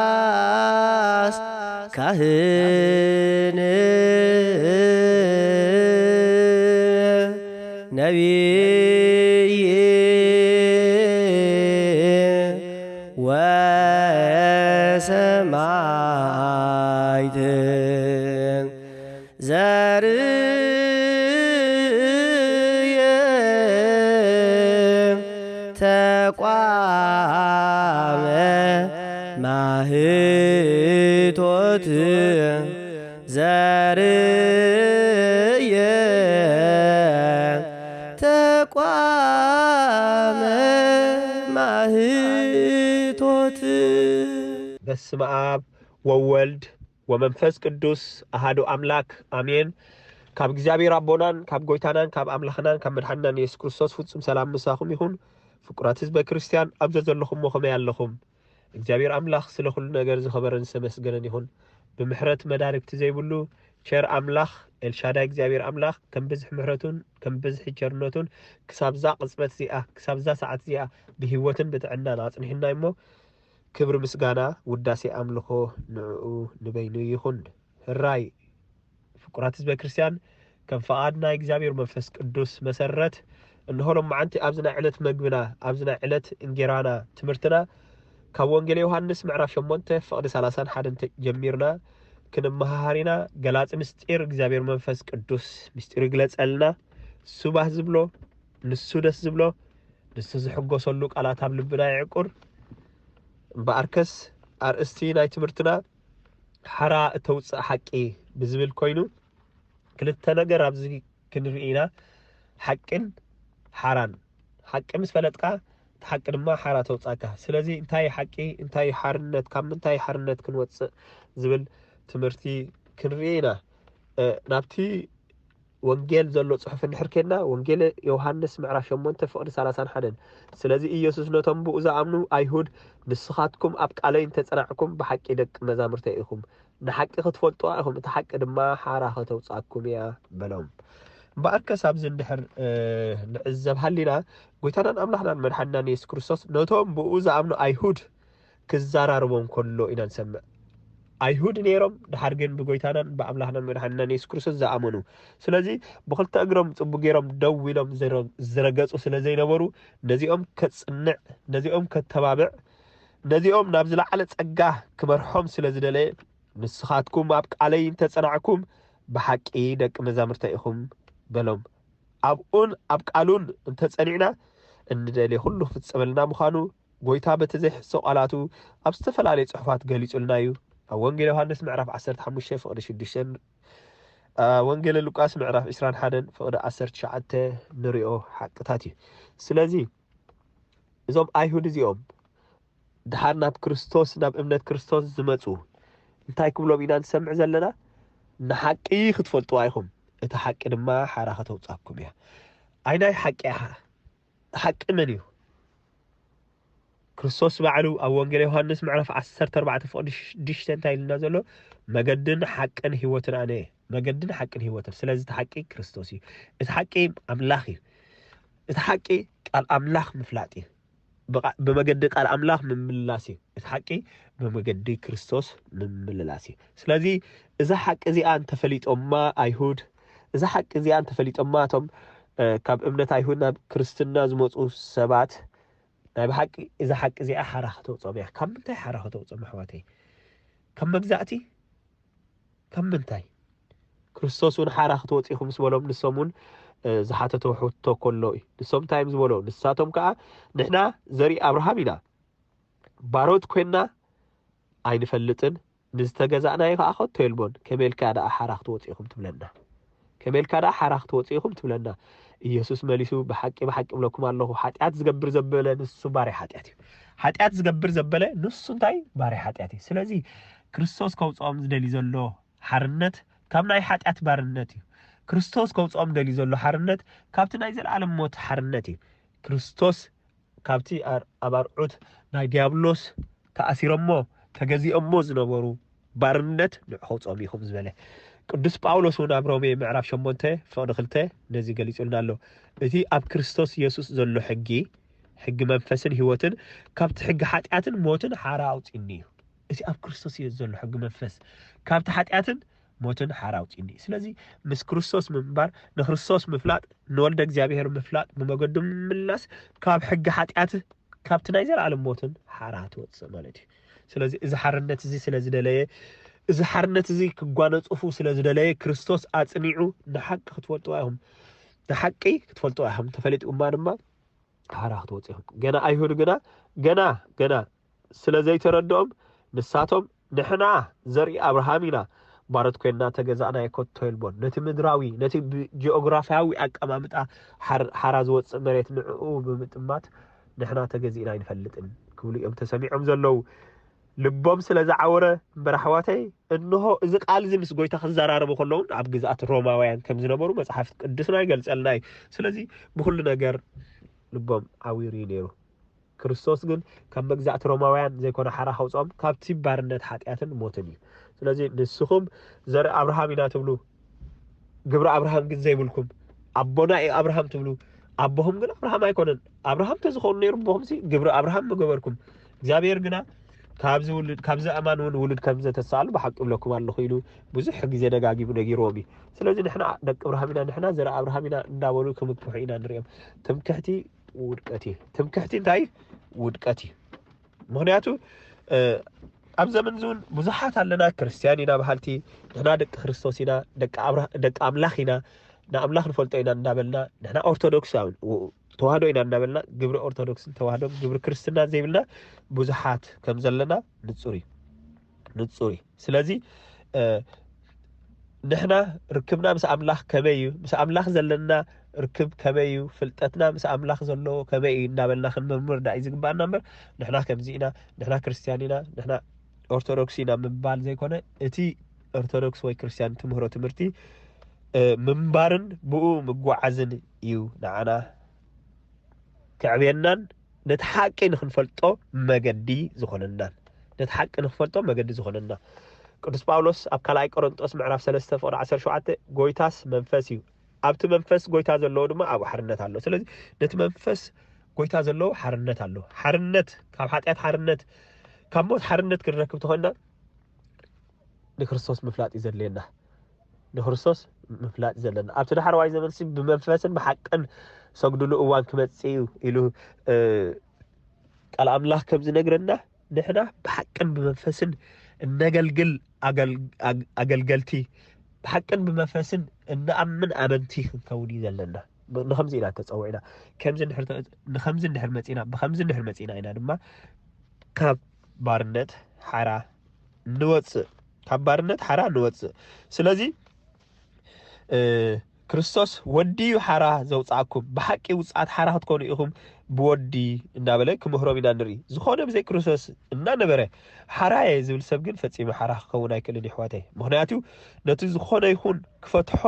ዘካርያስ ካህን ነቢይ ወሰማዕት ዘርየ ተቋመ ማህቶት ዘርየ ተቋመ ማህቶት። በስመ አብ ወወልድ ወመንፈስ ቅዱስ አሃዱ አምላክ አሜን። ካብ እግዚኣብሔር ኣቦናን ካብ ጎይታናን ካብ ኣምላኽናን ካብ መድሓንናን የሱስ ክርስቶስ ፍጹም ሰላም ምሳኹም ይኹን። ፍቁራት ህዝበ ክርስትያን ኣብ ዘዘለኹምዎ ከመይ ኣለኹም? እግዚኣብሔር ኣምላኽ ስለ ኩሉ ነገር ዝኸበረን ዝተመስገነን ይኹን። ብምሕረት መዳርግቲ ዘይብሉ ቸር ኣምላኽ ኤልሻዳይ እግዚኣብሔር ኣምላኽ ከም ብዝሒ ምሕረቱን ከም ብዝሒ ቸርነቱን ክሳብዛ ቅጽበት እዚኣ ክሳብዛ ሰዓት እዚኣ ብህይወትን ብጥዕናን ኣጽኒሕና እሞ ክብሪ ምስጋና ውዳሴ ኣምልኾ ንዕኡ ንበይኑ ይኹን። ሕራይ ፍቁራት ህዝበ ክርስትያን ከም ፍቓድ ናይ እግዚኣብሔር መንፈስ ቅዱስ መሰረት እንሆ ሎማዓንቲ ኣብዚ ናይ ዕለት መግብና ኣብዚ ናይ ዕለት እንጌራና ትምህርትና ካብ ወንጌል ዮሃንስ ምዕራፍ ሸሞንተ ፍቕዲ ሰላሳን ሓደን ጀሚርና ክንመሃሃር ኢና። ገላጺ ምስጢር እግዚኣብሔር መንፈስ ቅዱስ ምስጢሩ ይግለጸልና። ንሱ ባህ ዝብሎ ንሱ ደስ ዝብሎ ንሱ ዝሕጎሰሉ ቃላት ኣብ ልብና ይዕቁር። እምበኣርከስ ኣርእስቲ ናይ ትምህርትና ሓራ እተውፅእ ሓቂ ብዝብል ኮይኑ ክልተ ነገር ኣብዚ ክንርኢ ኢና። ሓቅን ሓራን። ሓቂ ምስ ፈለጥካ እቲ ሓቂ ድማ ሓራ ተውፃካ። ስለዚ እንታይ ሓቂ እንታይ ሓርነት ካብ ምንታይ ሓርነት ክንወፅእ ዝብል ትምህርቲ ክንርኢ ኢና። ናብቲ ወንጌል ዘሎ ጽሑፍ እንድሕር ኬድና ወንጌል ዮሃንስ ምዕራፍ ሸሞንተ ፍቕዲ ሰላሳን ሓደን ስለዚ ኢየሱስ ነቶም ብኡ ዝኣምኑ ኣይሁድ ንስኻትኩም ኣብ ቃለይ እንተጸናዕኩም ብሓቂ ደቂ መዛሙርተይ ኢኹም። ንሓቂ ክትፈልጥዋ ኢኹም፣ እቲ ሓቂ ድማ ሓራ ከተውጻኩም እያ በሎም። እምበኣርከስ ኣብዚ እንድሕር ንዕዘብ ሃሊና ጎይታናን ኣምላኽናን መድሓንናን የሱስ ክርስቶስ ነቶም ብኡ ዝኣምኑ ኣይሁድ ክዘራረቦም ከሎ ኢና ንሰምዕ። ኣይሁድ ነይሮም፣ ድሓር ግን ብጎይታናን ብኣምላኽናን መድሓንናን የሱስ ክርስቶስ ዝኣመኑ። ስለዚ ብኽልተ እግሮም ጽቡቕ ገይሮም ደው ኢሎም ዝረ- ዝረገጹ ስለ ዘይነበሩ ነዚኦም ከጽንዕ፣ ነዚኦም ከተባብዕ፣ ነዚኦም ናብ ዝለዓለ ጸጋ ክመርሖም ስለ ዝደለየ ንስኻትኩም ኣብ ቃለይ እንተጸናዕኩም ብሓቂ ደቂ መዛሙርተይ ኢኹም በሎም። ኣብኡን ኣብ ቃሉን እንተጸኒዕና እንደልዮ ኩሉ ክፍጸመልና ምዃኑ ጎይታ በቲ ዘይሕሶ ቃላቱ ኣብ ዝተፈላለዩ ጽሑፋት ገሊጹልና እዩ። ኣብ ወንጌል ዮሃንስ ምዕራፍ ዓሰርተ ሓሙሽተ ፍቕዲ ሽዱሽተ፣ ወንጌል ሉቃስ ምዕራፍ ዕስራን ሓደን ፍቕዲ ዓሰርተ ትሽዓተ ንሪኦ ሓቅታት እዩ። ስለዚ እዞም ኣይሁድ እዚኦም ድሓር ናብ ክርስቶስ ናብ እምነት ክርስቶስ ዝመፁ እንታይ ክብሎም ኢና ንሰምዕ ዘለና? ንሓቂ ክትፈልጥዋ ኢኹም፣ እቲ ሓቂ ድማ ሓራ ከተውፃኩም እያ። ኣይናይ ሓቂ ኢኻ። ሓቂ መን እዩ? ክርስቶስ ባዕሉ ኣብ ወንጌል ዮሃንስ ምዕራፍ ዓሰርተ ኣርባዕተ ፍቕዲ ሽዱሽተ እንታይ ኢልና ዘሎ? መገድን ሓቅን ህይወትን ኣነ እየ። መገድን ሓቅን ህይወትን። ስለዚ እቲ ሓቂ ክርስቶስ እዩ። እቲ ሓቂ ኣምላኽ እዩ። እቲ ሓቂ ቃል ኣምላኽ ምፍላጥ እዩ። ብመገዲ ቃል ኣምላኽ ምምልላስ እዩ። እቲ ሓቂ ብመገዲ ክርስቶስ ምምልላስ እዩ። ስለዚ እዛ ሓቂ እዚኣ እንተፈሊጦማ ኣይሁድ፣ እዛ ሓቂ እዚኣ እንተፈሊጦማ እቶም ካብ እምነት ኣይሁድ ናብ ክርስትና ዝመፁ ሰባት ናይ ብሓቂ እዛ ሓቂ እዚኣ ሓራ ከተውፅኦም እያ። ካብ ምንታይ ሓራ ከተውፅኦም ኣሕዋተይ? ካብ መግዛእቲ? ካብ ምንታይ? ክርስቶስ እውን ሓራ ክትወፂ ኢኹም ምስ በሎም ንሶም እውን ዝሓተቶ ሕቶ ከሎ እዩ። ንሶም እንታይ እዮም ዝበሎ? ንሳቶም ከዓ ንሕና ዘርኢ ኣብርሃም ኢና፣ ባሮት ኮይንና ኣይንፈልጥን፣ ንዝተገዛእናዮ ከዓ ከቶ የልቦን። ከመይ ኢልካ ደኣ ሓራ ክትወፂ ኢኹም ትብለና? ከመይ ኢልካ ደኣ ሓራ ክትወፂ ኢኹም ትብለና? ኢየሱስ መሊሱ ብሓቂ ብሓቂ እብለኩም ኣለኹ፣ ሓጢኣት ዝገብር ዘበለ ንሱ ባርያ ሓጢኣት እዩ። ሓጢኣት ዝገብር ዘበለ ንሱ እንታይ? ባርያ ሓጢኣት እዩ። ስለዚ ክርስቶስ ከውፅኦም ዝደሊ ዘሎ ሓርነት ካብ ናይ ሓጢኣት ባርነት እዩ። ክርስቶስ ከውፅኦም ደልዩ ዘሎ ሓርነት ካብቲ ናይ ዘለኣለም ሞት ሓርነት እዩ። ክርስቶስ ካብቲ ኣብ ኣርዑት ናይ ዲያብሎስ ተኣሲሮሞ ተገዚኦሞ ዝነበሩ ባርነት ንዑ ከውፅኦም ኢኹም ዝበለ ቅዱስ ጳውሎስ እውን ኣብ ሮሜ ምዕራፍ ሸሞንተ ፍቕዲ ክልተ ነዚ ገሊጹልና ኣሎ። እቲ ኣብ ክርስቶስ የሱስ ዘሎ ሕጊ፣ ሕጊ መንፈስን ህይወትን፣ ካብቲ ሕጊ ሓጢኣትን ሞትን ሓራ ኣውጺኒ እዩ። እቲ ኣብ ክርስቶስ የሱስ ዘሎ ሕጊ መንፈስ ካብቲ ሓጢኣትን ሞትን ሓራ ኣውጺኒ እዩ። ስለዚ ምስ ክርስቶስ ምንባር፣ ንክርስቶስ ምፍላጥ፣ ንወልደ እግዚኣብሔር ምፍላጥ፣ ብመገዱ ምምላስ ካብ ሕጊ ሓጢኣት፣ ካብቲ ናይ ዘለኣለም ሞትን ሓራ ትወጽእ ማለት እዩ። ስለዚ እዚ ሓርነት እዚ ስለ ዝደለየ፣ እዚ ሓርነት እዚ ክጓነጽፉ ስለ ዝደለየ፣ ክርስቶስ ኣጽኒዑ፣ ንሓቂ ክትፈልጥዋ ኢኹም፣ ንሓቂ ክትፈልጥዋ ኢኹም፣ ተፈሊጥኩማ ድማ ሓራ ክትወጽኡ ኢኹም። ገና ኣይሁድ ግና፣ ገና፣ ገና ስለ ዘይተረድኦም፣ ንሳቶም፣ "ንሕና ዘርኢ ኣብርሃም ኢና፣ ባሮት ኮይንና ተገዛእናዮ ከቶ የልቦን።" ነቲ ምድራዊ፣ ነቲ ብጂኦግራፍያዊ ኣቀማምጣ ሓር-፣ ሓራ ዝወጽእ መሬት ንዕኡ ብምጥማት፣ "ንሕና ተገዚእና ኣይንፈልጥን" ክብሉ እዮም ተሰሚዖም ዘለዉ። ልቦም ስለ ዝዓወረ እምበር፣ ኣሕዋተይ፣ እንሆ፣ እዚ ቃል እዚ ምስ ጎይታ ክዘራረቡ ከለዉ፣ ኣብ ግዝኣት ሮማውያን ከም ዝነበሩ መጽሓፍ ቅዱስና ይገልጸልና እዩ። ስለዚ፣ ብኹሉ ነገር ልቦም ዓዊሩ እዩ ነይሩ። ክርስቶስ ግን ካብ መግዛእቲ ሮማውያን ዘይኮነ ሓራ ከውፅኦም ካብቲ ባርነት ሓጢኣትን ሞትን እዩ። ስለዚ ንስኹም ዘርኢ ኣብርሃም ኢና ትብሉ፣ ግብሪ ኣብርሃም ግን ዘይብልኩም፣ ኣቦና እዩ ኣብርሃም ትብሉ፣ ኣቦኹም ግን ኣብርሃም ኣይኮነን። ኣብርሃም ተዝኸውን ነይሩ ኣቦኹም ሲ ግብሪ ኣብርሃም ምገበርኩም። እግዚኣብሔር ግና ካብዚ ውሉድ፣ ካብዚ ኣማን እውን ውሉድ ከም ዘተሳእሉ ብሓቂ እብለኩም ኣለኹ ኢሉ ብዙሕ ግዜ ደጋጊሙ ነጊርዎም እዩ። ስለዚ ንሕና ደቂ ኣብርሃም ኢና፣ ንሕና ዘርኢ ኣብርሃም ኢና እንዳበሉ ክምክሑ ኢና ንሪኦም። ትምክሕቲ ውድቀት እዩ። ትምክሕቲ እንታይ? ውድቀት እዩ። ምኽንያቱ፣ እ፣ ኣብ ዘመን እዚ እውን ብዙሓት ኣለና፣ ክርስትያን ኢና በሃልቲ፣ ንሕና ደቂ ክርስቶስ ኢና፣ ደቂ ኣብራ-፣ ደቂ ኣምላኽ ኢና፣ ንኣምላኽ ንፈልጦ ኢና እንዳበልና፣ ንሕና ኦርቶዶክሳውን፣ ው-፣ ተዋህዶ ኢና እንዳበልና፣ ግብሪ ኦርቶዶክስን ተዋህዶን ግብሪ ክርስትናን ዘይብልና ብዙሓት ከም ዘለና ንጹር እዩ። ንጹር እዩ። ስለዚ፣ እ፣ ንሕና ርክብና ምስ ኣምላኽ ከመይ እዩ? ምስ ኣምላኽ ዘለና ርክብ ከመይ እዩ? ፍልጠትና ምስ ኣምላኽ ዘለዎ ከመይ እዩ? እናበልና ክንምርምር ዳኣ እዩ ዝግባኣና እምበር፣ ንሕና ከምዚ ኢና፣ ንሕና ክርስትያን ኢና፣ ንሕና ኦርቶዶክስ ኢና ምባል ዘይኮነ፣ እቲ ኦርቶዶክስ ወይ ክርስትያን ትምህሮ ትምህርቲ፣ እ፣ ምንባርን ብኡ ምጓዓዝን እዩ ንዓና ከዕብየናን ነቲ ሓቂ ንኽንፈልጦ መገዲ ዝኾነናን። ነቲ ሓቂ ንኽፈልጦ መገዲ ዝኾነና። ቅዱስ ጳውሎስ ኣብ ካልኣይ ቆሮንጦስ ምዕራፍ ሰለስተ ፍቕዲ ዓሰርተ ሸውዓተ፣ "ጎይታስ መንፈስ እዩ። ኣብቲ መንፈስ ጎይታ ዘለዎ ድማ ኣብኡ ሓርነት ኣሎ።" ስለዚ ነቲ መንፈስ ጎይታ ዘለዎ ሓርነት ኣሎ። ሓርነት፣ ካብ ሓጢኣት ሓርነት፣ ካብ ሞት ሓርነት ክንረክብ ተኾይንና ንክርስቶስ ምፍላጥ እዩ ዘድልየና። ንክርስቶስ ምፍላጥ እዩ ዘለና። ኣብቲ ዳሕረዋይ ዘመን ሲ ብመንፈስን ብሓቅን ሰግዱሉ እዋን ክመጽእ እዩ ኢሉ፣ እ፣ ቃል ኣምላኽ ከም ዝነግረና፣ ንሕና ብሓቅን ብመንፈስን እነገልግል ኣገል-፣ ኣግ-፣ ኣገልገልቲ፣ ብሓቅን ብመንፈስን እንኣምን ኣመንቲ ክንከውን እዩ ዘለና። ብ-፣ ንኸምዚ ኢና ተጸዊዕና። ከምዚ እንድሕር ተ-፣ ንኸምዚ እንድሕር መጺና፣ ብኸምዚ እንድሕር መጺና ኢና ድማ ካብ ባርነት ሓራ ንወጽእ። ካብ ባርነት ሓራ ንወጽእ። ስለዚ፣ እ፣ ክርስቶስ ወዲ እዩ ሓራ ዘውጽኣኩም። ብሓቂ ውጽኣት ሓራ ክትኮኑ ኢኹም ብወዲ እናበለ ክምህሮም ኢና ንርኢ። ዝኾነ ብዘይ ክርስቶስ እናነበረ ሓራየ ዝብል ሰብ ግን ፈጺሙ ሓራ ክኸውን ኣይክእልን እዩ፣ ኣሕዋተይ። ምኽንያቱ ነቲ ዝኾነ ይኹን ክፈትሖ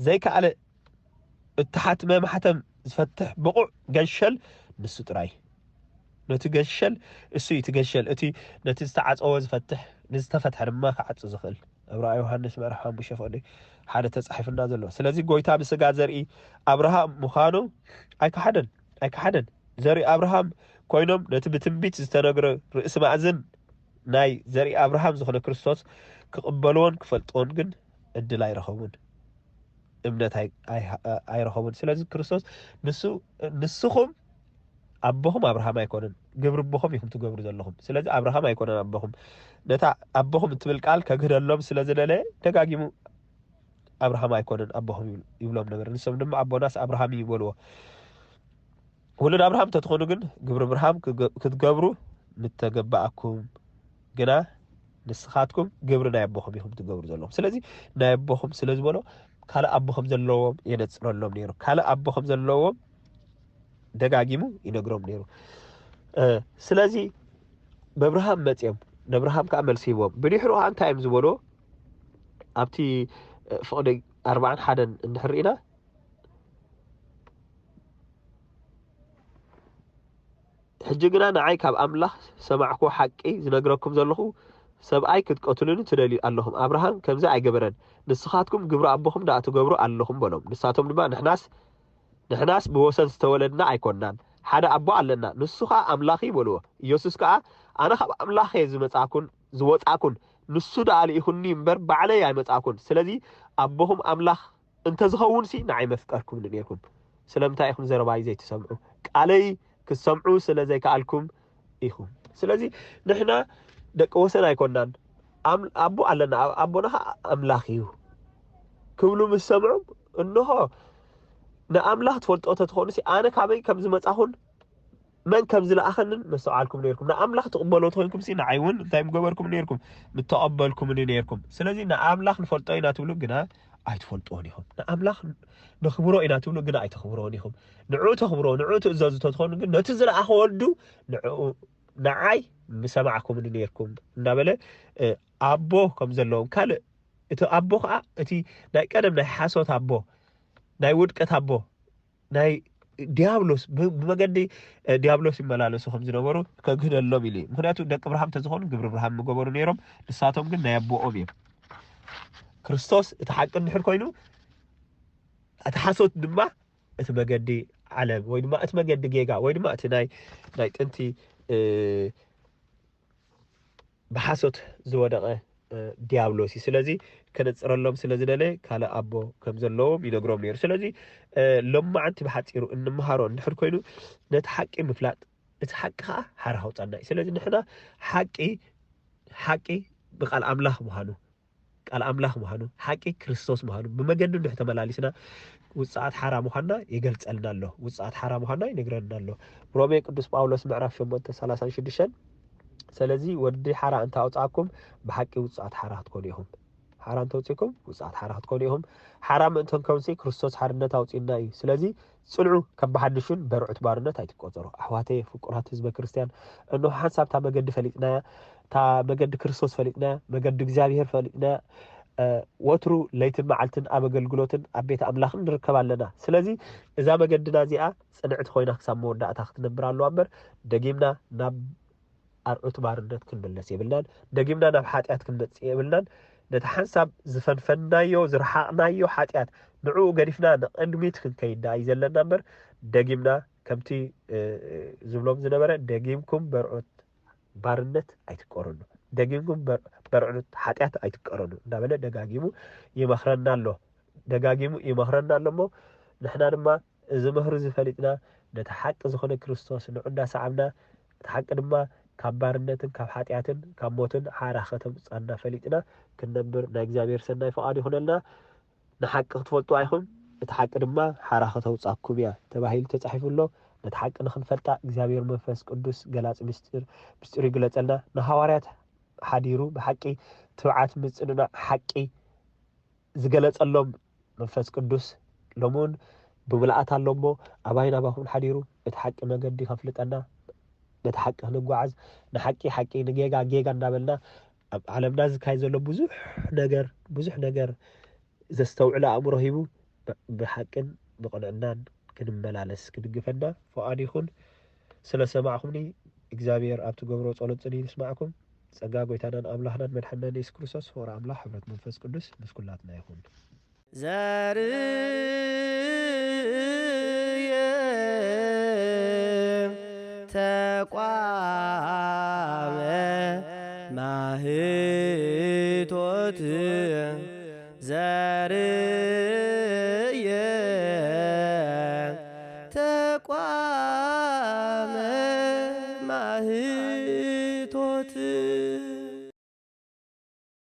ዘይከኣለ እተሓትመ ማሕተም ዝፈትሕ ብቑዕ ገንሸል ንሱ ጥራይ። ነቲ ገንሸል፣ እሱ እዩ እቲ ገንሸል፣ እቲ ነቲ ዝተዓጸወ ዝፈትሕ፣ ንዝተፈትሐ ድማ ክዓጹ ዝኽእል። ዕብራዊ ዮሃንስ ምዕራፍ ሓሙሽተ ፍቕዲ ሓደ ተጻሒፉና ዘሎ። ስለዚ ጎይታ ብስጋ ዘርኢ ኣብርሃም ምዃኑ ኣይከሓደን፣ ኣይከሓደን። ዘርኢ ኣብርሃም ኮይኖም ነቲ ብትንቢት ዝተነግረ ርእሲ ማእዝን ናይ ዘርኢ ኣብርሃም ዝኾነ ክርስቶስ ክቕበልዎን ክፈልጥዎን ግን ዕድል ኣይረኸቡን። እምነት ኣይ-፣ ኣይ-፣ ኣይረኸቡን። ስለዚ ክርስቶስ ንሱ፣ "ንስኹም ኣቦኹም ኣብርሃም ኣይኮነን፣ ግብሪ ኣቦኹም ኢኹም ትገብሩ ዘለኹም። ስለዚ ኣብርሃም ኣይኮነን ኣቦኹም።" ነታ ኣቦኹም እትብል ቃል ከግህደሎም ስለ ዝደለየ ደጋጊሙ "ኣብርሃም ኣይኮነን ኣቦኹም" ይብል-፣ ይብሎም ነበር። ንሶም ድማ "ኣቦናስ ኣብርሃም እዩ" ይበልዎ። ውሉድ ኣብርሃም እንተትኾኑ ግን ግብሪ ኣብርሃም ክገ-፣ ክትገብሩ ምተገባኣኩም። ግና ንስኻትኩም ግብሪ ናይ ኣቦኹም ኢኹም ትገብሩ ዘለኹም። ስለዚ ናይ ኣቦኹም ስለ ዝበሎ ካልእ ኣቦ ከም ዘለዎም የነጽረሎም ነይሩ። ካልእ ኣቦ ከም ዘለዎም ደጋጊሙ ይነግሮም ነይሩ። እ፣ ስለዚ በብርሃም መጽዮም፣ ነብርሃም ከኣ መልሲ ሂቦም። ብድሕሩ ከኣ እንታይ እዮም ዝበሎ? ኣብቲ፣ እ፣ ፍቕዲ ኣርባዓን ሓደን እንድሕር ርኢና፣ ሕጂ ግና ንዓይ ካብ ኣምላኽ ሰማዕኩዎ ሓቂ ዝነግረኩም ዘለኹ፣ ሰብኣይ ክትቀትሉኒ ትደልዩ ኣለኹም። ኣብርሃም ከምዚ ኣይገበረን። ንስኻትኩም ግብሪ ኣቦኹም ደኣ ትገብሩ ኣለኹም በሎም። ንሳቶም ድማ ንሕናስ ንሕናስ ብወሰን ዝተወለድና ኣይኮንናን፣ ሓደ ኣቦ ኣለና፣ ንሱ ኸኣ ኣምላኽ እዩ በልዎ። ኢየሱስ ከኣ ኣነ ካብ ኣምላኽ እየ ዝመጻእኩን ዝወጻእኩን፣ ንሱ ደኣ ልኢኹኒ እምበር ባዕለይ ኣይመጻእኩን። ስለዚ ኣቦኹም ኣምላኽ እንተዝኸውንሲ ንዓይ መፍቀርኩምኒ ነይርኩም። ስለምንታይ ኢኹም ዘረባይ ዘይትሰምዑ? ቃለይ ክትሰምዑ ስለ ዘይከኣልኩም ኢኹም። ስለዚ ንሕና ደቂ ወሰን ኣይኮናን። ኣም- ኣቦ ኣለና፣ ኣ- ኣቦና ኸዓ ኣምላኽ እዩ ክብሉ ምስ ሰምዑ፣ እንሆ ንኣምላኽ ትፈልጦ ተትኾኑሲ ኣነ ካበይ ከም ዝመጻኹን መን ከም ዝለኣኸንን መስተውዓልኩም ነይርኩም። ንኣምላኽ ትቕበሎ ተኾይንኩምሲ ንዓይ እውን እንታይ ምገበርኩም ነይርኩም? ምተቐበልኩምኒ ነይርኩም። ስለዚ ንኣምላኽ ንፈልጦ ኢና ትብሉ ግና ኣይትፈልጥዎን ኢኹም። ንኣምላኽ ነኽብሮ ኢና ትብሉ ግና ኣይተኽብርዎን ኢኹም። ንዕኡ ተኽብሮ፣ ንዕኡ ትእዘዙ ተትኾኑ ግን ነቲ ዝለኣኸ ወልዱ ንዕኡ ንዓይ ምሰማዕኩምኒ ነይርኩም እናበለ ኣቦ ከም ዘለዎም ካልእ እቲ ኣቦ ከዓ እቲ ናይ ቀደም ናይ ሓሶት ኣቦ ናይ ውድቀት ኣቦ ናይ ዲያብሎስ ብመገዲ ዲያብሎስ ይመላለሱ ከም ዝነበሩ ከግህደሎም ኢሉ እዩ። ምክንያቱ ደቂ ብርሃም ተዝኾኑ ግብሪ ብርሃም ምገበሩ ነይሮም። ንሳቶም ግን ናይ ኣቦኦም እዮም። ክርስቶስ እቲ ሓቂ እንድሕር ኮይኑ እቲ ሓሶት ድማ እቲ መገዲ ዓለም ወይ ድማ እቲ መገዲ ጌጋ ወይ ድማ እቲ ናይ ናይ ጥንቲ ብሓሶት ዝወደቐ ዲያብሎስ እዩ። ስለዚ ከነፅረሎም ስለ ዝደለ ካልእ ኣቦ ከም ዘለዎም ይነግሮም ነይሩ። ስለዚ ሎማዓንቲ ብሓፂሩ እንምሃሮ እንድሕር ኮይኑ ነቲ ሓቂ ምፍላጥ እቲ ሓቂ ከዓ ሓራ ከውፃና እዩ። ስለዚ ንሕና ሓቂ ሓቂ ብቃል ኣምላኽ ምዃኑ ቃል ኣምላኽ ምዃኑ ሓቂ ክርስቶስ ምዃኑ ብመገዱ እንድሕር ተመላሊስና ውፅኣት ሓራ ምዃንና ይገልፀልና ኣሎ። ውፅኣት ሓራ ምዃንና ይነግረና ኣሎ። ሮሜ ቅዱስ ጳውሎስ ምዕራፍ ሸሞንተ ሰላሳን ሽዱሽተን ስለዚ ወዲ ሓራ እንተ ኣውፅኣኩም ብሓቂ ውፅኣት ሓራ ክትኮኑ ኢኹም። ሓራ እንተ ኣውፅእኩም ውፅኣት ሓራ ክትኮኑ ኢኹም። ሓራ ምእንተ ንከውንሲ ክርስቶስ ሓርነት ኣውፅእና እዩ። ስለዚ ፅንዑ፣ ካብ ብሓድሹን በርዑት ባርነት ኣይትቆፀሩ። ኣሕዋተየ ፍቁራት ህዝበ ክርስትያን፣ እንሆ ሓንሳብ እታ መገዲ ፈሊጥናያ፣ እታ መገዲ ክርስቶስ ፈሊጥናያ፣ መገዲ እግዚኣብሔር ፈሊጥናያ፣ ወትሩ ለይትን መዓልትን ኣብ ኣገልግሎትን ኣብ ቤት ኣምላኽን ንርከብ ኣለና። ስለዚ እዛ መገድና እዚኣ ፅንዕቲ ኮይና ክሳብ መወዳእታ ክትነብር ኣለዋ እምበር ደጊምና ናብ ኣርዑት ባርነት ክንምለስ የብልናን። ደጊምና ናብ ሓጢኣት ክንመጽእ የብልናን። ነቲ ሓንሳብ ዝፈንፈንናዮ ዝረሓቕናዮ ሓጢኣት ንዕኡ ገዲፍና ንቕድሚት ክንከይድ ደኣ እዩ ዘለና እምበር ደጊምና ከምቲ ዝብሎም ዝነበረ ደጊምኩም በርዑት ባርነት ኣይትቀረኑ፣ ደጊምኩም በርዑት ሓጢኣት ኣይትቀረኑ እንዳበለ ደጋጊሙ ይመኽረና ኣሎ። ደጋጊሙ ይመኽረና ኣሎ እሞ ንሕና ድማ እዚ ምኽሪ እዚ ፈሊጥና ነቲ ሓቂ ዝኾነ ክርስቶስ ንዑ እንዳሰዓብና እቲ ሓቂ ድማ ካብ ባርነትን ካብ ሓጢኣትን ካብ ሞትን ሓራ ከተውፃና ፈሊጥና ክንነብር ናይ እግዚኣብሔር ሰናይ ፍቓድ ይኹነልና። ንሓቂ ክትፈልጡ ኢኹም፣ እቲ ሓቂ ድማ ሓራ ከተውፃኩም እያ ተባሂሉ ተፃሒፉ ኣሎ። ነቲ ሓቂ ንኽንፈልጣ እግዚኣብሔር መንፈስ ቅዱስ ገላፂ ምስጢር ምስጢሩ ይግለፀልና። ንሃዋርያት ሓዲሩ ብሓቂ ትብዓት ምፅንናዕ ሓቂ ዝገለጸሎም መንፈስ ቅዱስ ሎሚ እውን ብምልኣት ኣሎ እሞ ኣባይን ኣባኹምን ሓዲሩ እቲ ሓቂ መገዲ ከፍልጠና ነቲ ሓቂ ክንጓዓዝ ንሓቂ ሓቂ ንጌጋ ጌጋ እንዳበልና ኣብ ዓለምና ዝካየድ ዘሎ ብዙሕ ነገር ብዙሕ ነገር ዘስተውዕል ኣእምሮ ሂቡ ብሓቅን ብቕንዕናን ክንመላለስ ክድግፈና ፍቓድ ይኹን። ስለ ሰማዕኹምኒ እግዚኣብሔር ኣብ ትገብሮ ጸሎት ጽን ኢሉ ይስማዕኩም። ጸጋ ጎይታናን ኣምላኽናን መድሓንናን የሱስ ክርስቶስ ፍቕሪ ኣምላኽ ሕብረት መንፈስ ቅዱስ ምስ ኩላትና ይኹን። ዘርየ ተቋመ ማህቶት ዘርየ ተቋመ ማህቶት